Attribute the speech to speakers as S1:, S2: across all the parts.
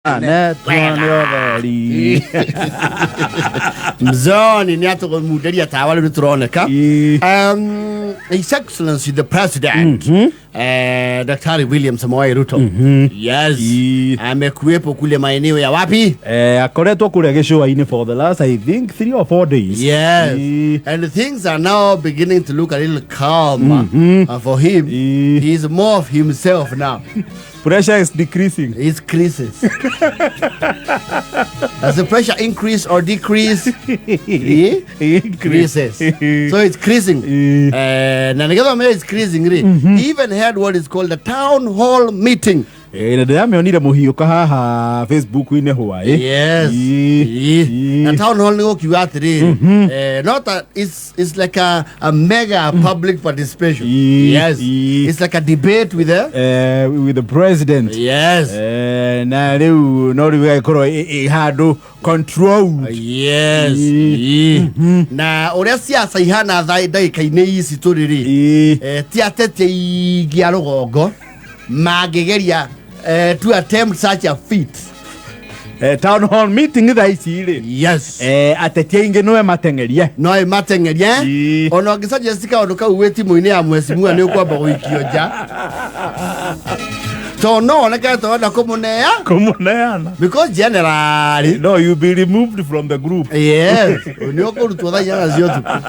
S1: Netwo nĩ ũtheri.
S2: Mzoni nĩ atũmunderia tawa rĩu nĩtũroneka.
S1: Ii.
S2: His Excellency the President, Daktari William Samoei Ruto, yes,
S1: Ii.
S2: amekuwepo kule maeneo ya wapi?
S1: Akoretwo kũrĩa gĩcũa-inĩ for the last, I think, 3 or 4 days.
S2: Yes.
S1: Ii.
S2: And things are now beginning to look a little calmer for him.
S1: Ii.
S2: He's more of himself now.
S1: Pressure is decreasing.
S2: It's creases. Does the pressure increase or decrease? Eh? Increases. So it's creasing.
S1: Eh.
S2: Na nigetha ũmenye it's creasing rĩ, he even had what is called a town hall meeting.
S1: Na ndĩramĩonire mũhiũka haha Facebook-inĩ hwaĩ.
S2: Yes.
S1: Ii.
S2: Eh.
S1: Ii.
S2: Na town hall nĩ gũkiuga atĩrĩrĩ, not a, it's like a mega public participation.
S1: Eh.
S2: Yes.
S1: Eh.
S2: It's like a debate with the
S1: With the president.
S2: Yes.
S1: Na rĩu no rĩu ĩgagĩkorwo ĩ handũ controlled.
S2: Yes.
S1: Ii.
S2: Eh. Na ũrĩa siasa ihana thaa ndagĩka-inĩ ici tũrĩ rĩ,
S1: Ii.
S2: ti ateti aingĩ a rũgongo mangĩgeria to attempt such a feat.
S1: Town hall meeting thaa ici rĩ,
S2: Yes.
S1: Ateti aingĩ nĩwe mateng'erie.
S2: No ĩmateng'erie.
S1: Ii.
S2: Ona ũngĩsuggest kaũndũ kau wĩ timũ-inĩ ya mheshimiwa, nĩ ũkwamba gũikio nja tondũ no woneke ta wenda kũmũnea.
S1: Kũmũneana.
S2: Because generally
S1: No, you be removed from the group.
S2: Yes, nĩ ũkũrutwo thaa 8 cia ũtukũ.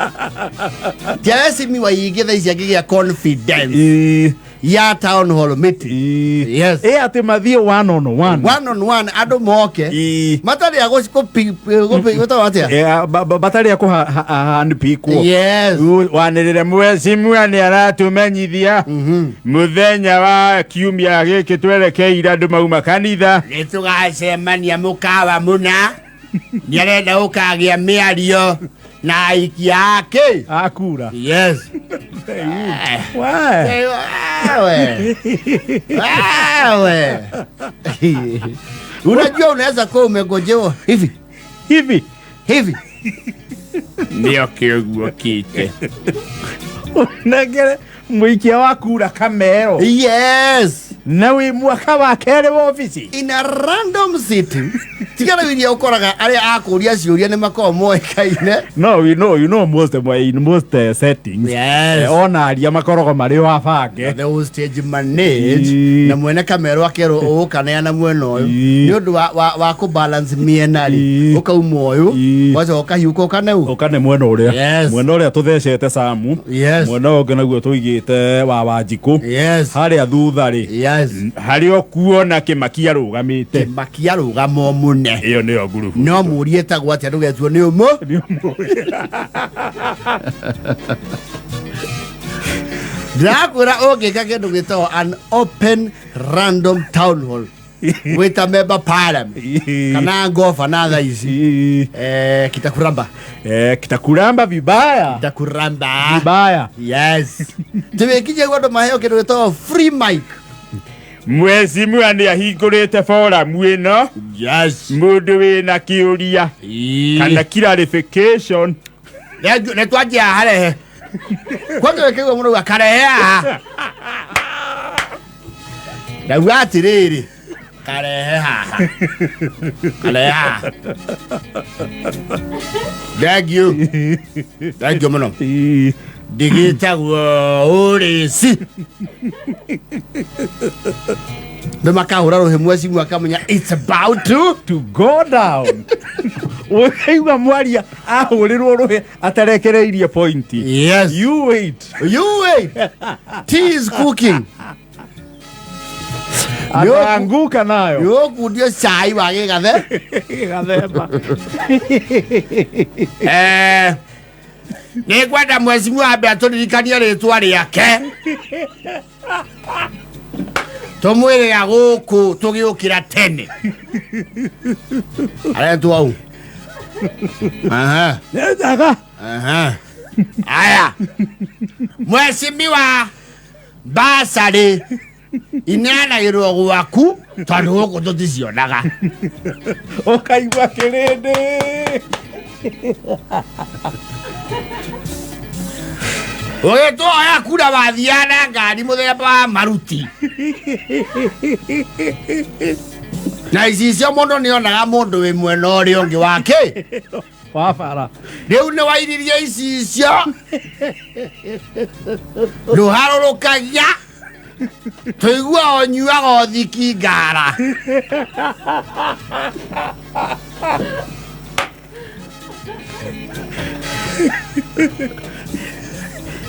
S2: Ti mheshimiwa ingĩ thaa ici angĩgĩa confidence
S1: Ii.
S2: ya town hall meeting.
S1: Ii.
S2: Yes.
S1: Ĩ atĩ mathiĩ one on one.
S2: One on one, andũ moke
S1: Ii.
S2: matarĩ a gũtagwo atĩa?
S1: Batarĩ a kũhandpikwo.
S2: Yes.
S1: Wanĩrĩre mheshimiwa nĩ aratũmenyithia mũthenya wa kiumia gĩkĩ twerekeire andũ mauma kanitha.
S2: Nĩ tũgacemania mũkawa mũna, nĩ arenda gũkagĩa mĩario na aikia ake.
S1: Akura.
S2: Yes.
S1: Why?
S2: Wewe. Wewe. Unajua unaweza kuwa umegojewa hivi
S1: hivi
S2: hivi.
S1: Nĩo kĩũguo kĩte nengere mũikia wa kura kamero.
S2: Yes.
S1: Na wĩ mwaka wa kerĩ wa obici.
S2: In a random city. Tigana iria ũkoraga arĩa akũria ciũria nĩ makoragwo moĩkaine.
S1: No, we know, most in most settings.
S2: Yes.
S1: Ona aria makoragwo marĩ o abange.
S2: The whole stage manage
S1: Ii.
S2: na mwene kamero akerwo ũgũkaneana mwena ũyũ
S1: Ii.
S2: nĩ ũndũ wa kũbalance mĩena rĩ,
S1: Ii.
S2: ũkauma ũyũ,
S1: Ii.
S2: ũgacoka ũkahiũka ũkaneu.
S1: Ũkane mwena ũrĩa.
S2: Yes.
S1: Mwena ũrĩa tũthecete Samu.
S2: Yes.
S1: Mwena ũyũ ũngĩ naguo tũigĩte wa Wanjikũ.
S2: Yes.
S1: Harĩa thutha rĩ,
S2: Yes.
S1: harĩa ũkuona Kĩmaki arũgamĩte.
S2: Kĩmaki arũgama o mũne.
S1: Ĩyo nĩyo ngurubu.
S2: No mũrie etagwo atĩa, ndũgetuo nĩ ũmũ.
S1: Nĩ ũmũĩ.
S2: Ndĩrakwĩra ũngĩka kĩndũ gĩtagwo an open random town hall wĩta member parliament kana governor thaa ici,
S1: Ii.
S2: Kitakuramba.
S1: Kitakuramba vibaya.
S2: Kitakuramba.
S1: Vibaya.
S2: Yes, tũgĩkinyia guo andũ maheo kĩndũ gĩtagwo free mic.
S1: Mheshimiwa nĩ ahingũrĩte foramu ĩno.
S2: Yes.
S1: Mũndũ wĩna kĩũria kana clarification.
S2: Nĩ twanjia harehe kwanza wĩkĩguo mũno uga karehe haha, ndauga atĩrĩrĩ, karehe haha, karehe haha. Thank you, thank you mũno.
S1: Ii.
S2: Ndigĩtagwo ũrĩci nĩ makahũra rũhĩ, mwecimu akamenya it's about to
S1: To go down. Ũkaigua mwaria ahũrĩrwo rũhĩ atarekereirie pointi.
S2: Yes.
S1: You wait.
S2: You wait, tea is cooking.
S1: Ataanguka nayo.
S2: Nĩũkundio cai wa gĩgathe.
S1: Gathemba.
S2: Nĩ ngwenda mwecimu ambe atũririkanie rĩtwa rĩake, tũmwĩrĩga gũkũ tũgĩũkĩra tene aretwo au. Aha.
S1: Nĩnjaga.
S2: Aha. Aya, mwecimiwa, basarĩ ineanagĩrwo gwaku tondũ gũkũ tũticionaga.
S1: Ũkaigua kĩrĩndĩ.
S2: Ũgĩtwoya kura wathiaga na ngari mũthemba wa maruti. Na icicio mũndũ nĩonaga mũndũ wĩ mwena ũrĩa ũngĩ wake.
S3: Wa bara.
S2: Rĩu nĩ wairirie icicio, ndũharũrũkagia, tũigua ũnyuaga ũthiki ngara.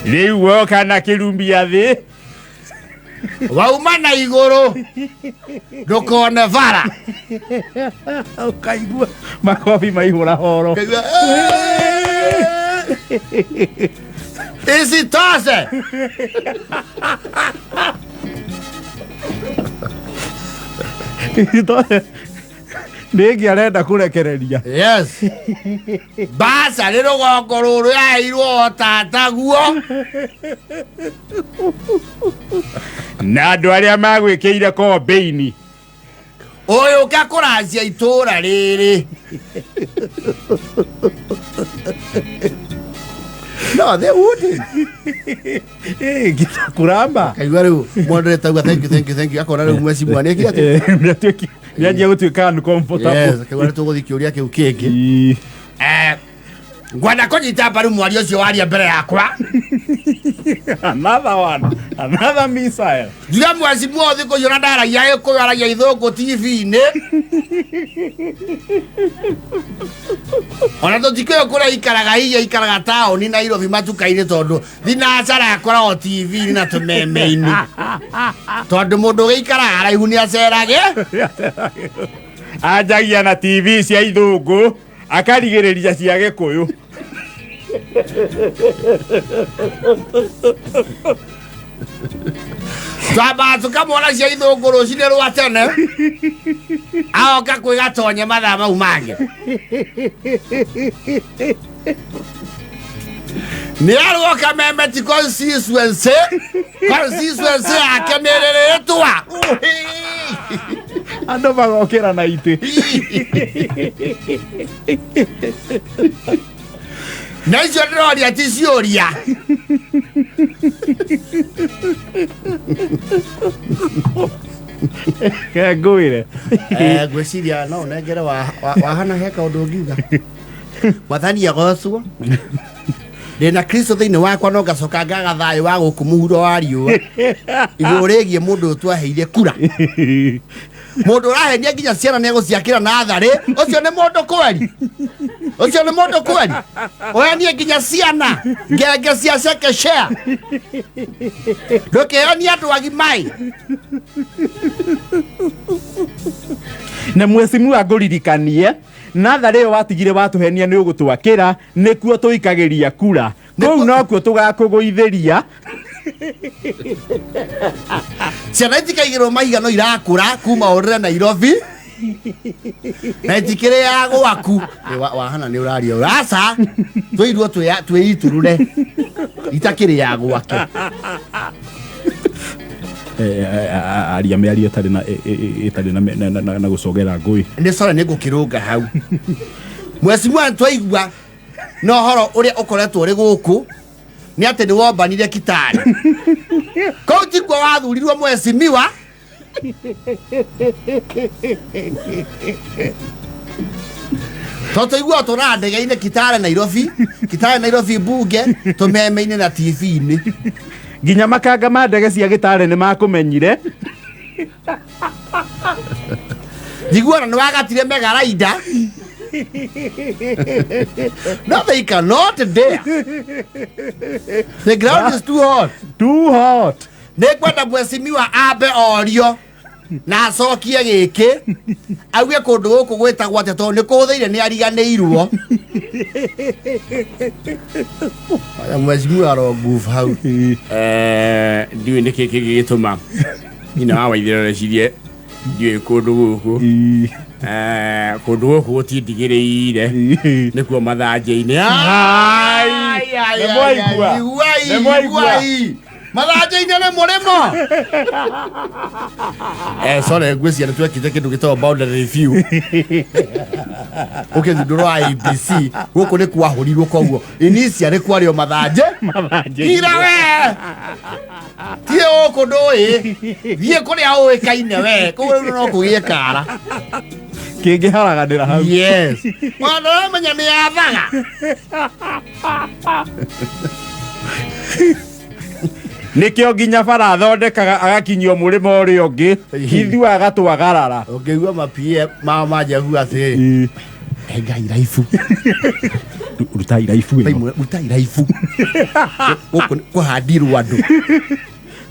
S1: Rĩu woka na kĩrumbia thĩ.
S2: Wauma na igũrũ ndũkone bara.
S3: Ũkaigua makobi maihũra horo.
S2: Ũkaigua, "Eh, isitoshe."
S3: Nĩngĩ arenda kũrekereria.
S2: Yes, baca nĩ rũgongo rũrũ yaheirwo o tataguo.
S1: Na andũ arĩa magwĩkĩire kombĩini.
S2: Ũyũ ũka kũracia itũũra rĩrĩ. No, they wouldn't.
S3: Ngita kuramba.
S2: Kaigua rĩu moderator auga thank you, thank you, thank you, akona rĩu mwecimwa nĩ ĩkire atĩa?
S1: Nĩanjia gũtuĩka uncomfortable.
S2: Yes, kaigua nĩ tũgũthiĩ kĩũria kĩu kĩngĩ.
S1: Ii.
S2: Ngwenda kũnyita mbaru mwaria ũcio waria mbere yakwa.
S1: Another one, another missile.
S2: Njuge mwecimwa thikũ icio na ndaragia gĩkũyũ, aragia ithũngũ TV-inĩ, ona tũtikĩũĩ kũrĩa aikaraga. Hihi aikaraga taũni Nairobi matuka-inĩ, tondũ thinacara akoragwo TV-inĩ na tũmeme-inĩ, tondũ mũndũ ũgĩikaraga haraihu nĩ acerage.
S1: Anjagia na TV cia ithũngũ, akarigĩrĩria cia gĩkũyũ.
S2: Twambaga tũkamwona cia ithũngũ rũcinĩ rwa tene, agoka kwĩgatonye mathaa mau mangĩ nĩ arwoka memeti constituency yake nĩ rĩrĩtwa.
S3: Andũ magokĩra na itĩ.
S2: Na icio ndĩroria ti ciũria.
S3: Ke ngwĩre.
S2: Ngwĩciria no ũnengere wahana he kaũndũ ũngiuga. Mwathani agocwo, ndĩna Kristo thĩinĩ wakwa, no ngacoka ngaga thayũ wa gũkũ mũhuro wa riũa igũrũ rĩgiĩ mũndũ ũyũ twaheire kura, mũndũ ũrahenia nginya ciana nĩ egũciakĩra natharĩ. Ũcio nĩ mũndũ kweri? Ũcio nĩ mũndũ kweri ũhenie nginya ciana ngenge cia chekechea? Ndũkĩhenie andũ agimai.
S3: Na mwecimiwa, ngũririkanie natharĩ ĩyo watigire watũhenia nĩ ũgũtwakĩra, nĩkuo tũikagĩria kura kũu, nokuo tũgakũgũithĩria.
S2: Ciana itikaigĩrwo mahiga no irakũra kuma ũrĩre Nairobi na itikĩrĩ ya gwaku. Wahana nĩ ũraria ũru. Aca, twĩirwo twĩiturure itakĩrĩ ya gwake.
S3: Aria mĩario ĩtarĩ na ĩtarĩ na gũcogera ngũĩ.
S2: Nĩ sorry, nĩ ngũkĩrũnga hau. Mwecimua, twaigua na ũhoro ũrĩa ũkoretwo ũrĩ gũkũ nĩ atĩ nĩ wombanire Kitale, kũu tikuo wathurirwo mwecimiwa. Tondũ tũiguaga tũraga ndege-inĩ Kitale Nairobi, Kitale Nairobi, mbunge, tũmeme-inĩ na TV-inĩ.
S3: Nginya makanga ma ndege cia gĩtarĩ nĩ makũmenyire.
S2: Njiguana nĩ wagatire megaraida. No, they cannot dare, the ground is too hot.
S3: Too hot.
S2: Nĩ ngwenda mwecimiwa ambe orio na acokie gĩkĩ, auge kũndũ gũkũ gwĩtagwo atĩa, tondũ nĩ kũhũthĩire nĩ ariganĩirwo. Aya, mwecimiwa arongubu hau.
S1: Ndiũĩ nĩkĩ kĩngĩgĩtũma nyina wa Waithĩra recirie ndiũĩ kũndũ gũkũ. Kũndũ gũkũ gũtindigĩrĩire, nĩkuo mathanjĩ-inĩ.
S3: Ai, nĩ mwaigua? Nĩ mwaigua?
S2: Mathanjĩ-inĩ nĩ mũrĩmo. Sorry, ngwĩciria nĩ twekire kĩndũ gĩtagwo boundary review ũkĩthundũrwo IEBC. Gũkũ nĩ kwahũrirwo, koguo initially kwarĩ o mathanjĩ.
S1: Mathanjĩ.
S2: Ira we. Thiĩ gũkũ ndũĩ, thiĩ kũrĩa ũĩkaine we, kũu rĩu no kũgĩe kara.
S3: Kĩngĩharaganĩra hau.
S2: Yes. Ona ndũramenya nĩ yathaga.
S1: Nĩkĩo nginya bara athondekaga agakinyio mũrĩmo ũrĩa ũngĩ, ithuĩ agatwagarara.
S2: Ũngĩigua mapie mao manjia kuga atĩrĩrĩ, enga iraibu.
S3: Ruta iraibu ĩno.
S2: Bai, ruta iraibu. Gũkũ kũhandirwo andũ.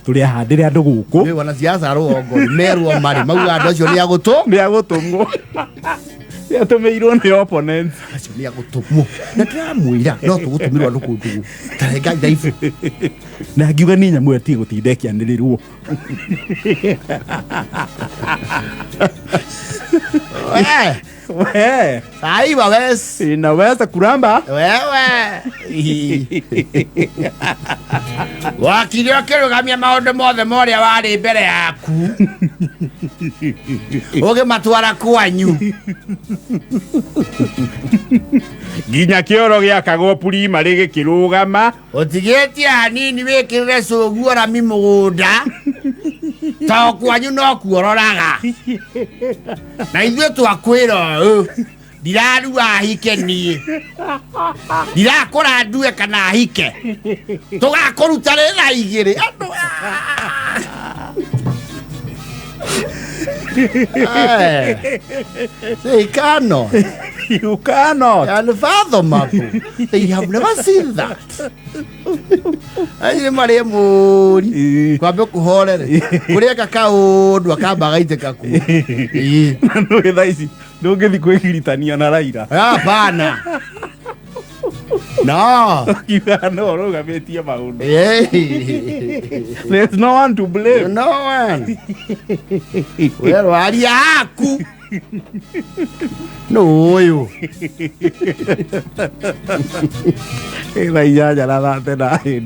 S3: Tũrĩ ahandĩre andũ gũkũ.
S2: Nĩ wanasiasa rũgongo merwo marĩ mauga andũ acio nĩ agũtũ.
S3: Nĩ agũtũmwo. Nĩ atũmĩirwo nĩ opponents.
S2: Acio nĩ agũtũmwo. Na ndĩramwĩra no tũgũtũmĩrwo andũ kũndũ gũkũ. Ta renga iraibu.
S3: Na ngiuga nĩ nyamũ ĩyo tige gũtinda ĩkĩanĩrĩrwo.
S2: We,
S3: We,
S2: sai wawes.
S3: inaweza kuramba.
S2: Wewe. Wakire ũkĩrũgamia maũndũ mothe ma ũrĩa warĩ mbere yaku. Ũgĩmatwara kwanyu.
S1: Nginya kĩoro gĩakagwo primary gĩkĩrũgama.
S2: Ũtigĩtie hanini wĩkĩrĩre cũguo rami mũgũnda. To kwanyu no kuororaga. Na ithuĩ twakwĩra ũũ. Ndirarua hike niĩ. Ndirakũra ndue kana hike. Tũgakũruta rĩ thaa igĩrĩ. Andũ Eh. They cannot.
S3: You cannot.
S2: Unfathomable. They have never seen that. Acio nĩ marĩe mũri. Kwambe kũhorere. Kũrĩa kaũndũ akamba agaitĩka kuo. Ĩĩ.
S3: Na nũĩ thaa ici ndũngĩthiĩ kwĩgiritania na Raila.
S2: Hapana. No.
S3: Kiuga no ũrũgamĩtie maũndũ.
S2: Ĩĩ.
S3: There's no one to blame.
S2: No one. We rwaria haku. Nũ ũyũ.
S3: Thaa 8:39.